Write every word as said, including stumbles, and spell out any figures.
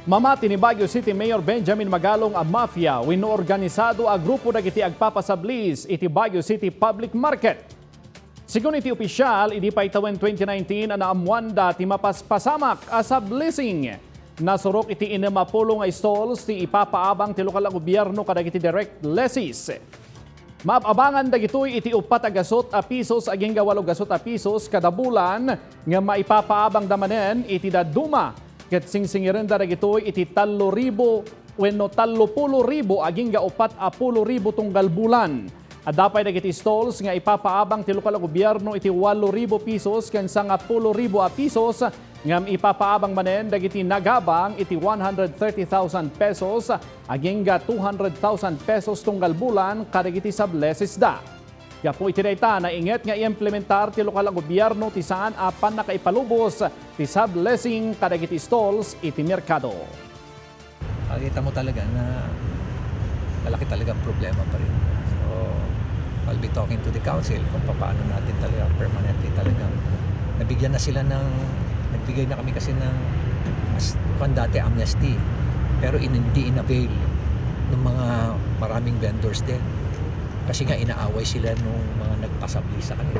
Mamati ni Baguio City Mayor Benjamin Magalong a mafia wenno organisado a grupo dagiti agpapasublease iti Baguio City Public Market. Segun iti opisyal, idi pay tawen twenty nineteen a naammoanda ti mapaspasamak a subleasing. Nasurok iti innem a pulo nga stalls ti ipapaabang ti lokal a gobierno kadagiti direct lessees. Maab-abangan dagitoy iti upat a gasut a pisos agingga walo gasut a pisos kada bulan nga maipapaabangda manen iti dadduma, ket singsingirenda dagitoy iti tallo ribu wenno tallo pulo ribu agingga upat a pulo ribu tunggal bulan. Adda pay dagiti stalls nga ipapaabang ti lokal a gobierno iti walo ribu pisos ken sanga pulo ribu a pisos, ngem ipapaabang manen dagiti nagabang iti one hundred thirty thousand pesos agingga two hundred thousand pesos tunggal bulan kadagiti subleasesda. Gapu iti dayta, nainget nga i-implementar ti lokal a gobierno ti saan a pannakaipalubos ti subleasing kadagiti stalls iti merkado. Makikita mo talaga na malaki talagang problema pa rin. So, I'll be talking to the council kung paano natin talaga permanently talagang nabigyan na sila ng, nagbigay na kami kasi ng, as, kung dati, amnesty. Pero in, hindi in-avail ng mga maraming vendors din. Kasi nga, inaaway sila nung mga nagpasabli sa kanila.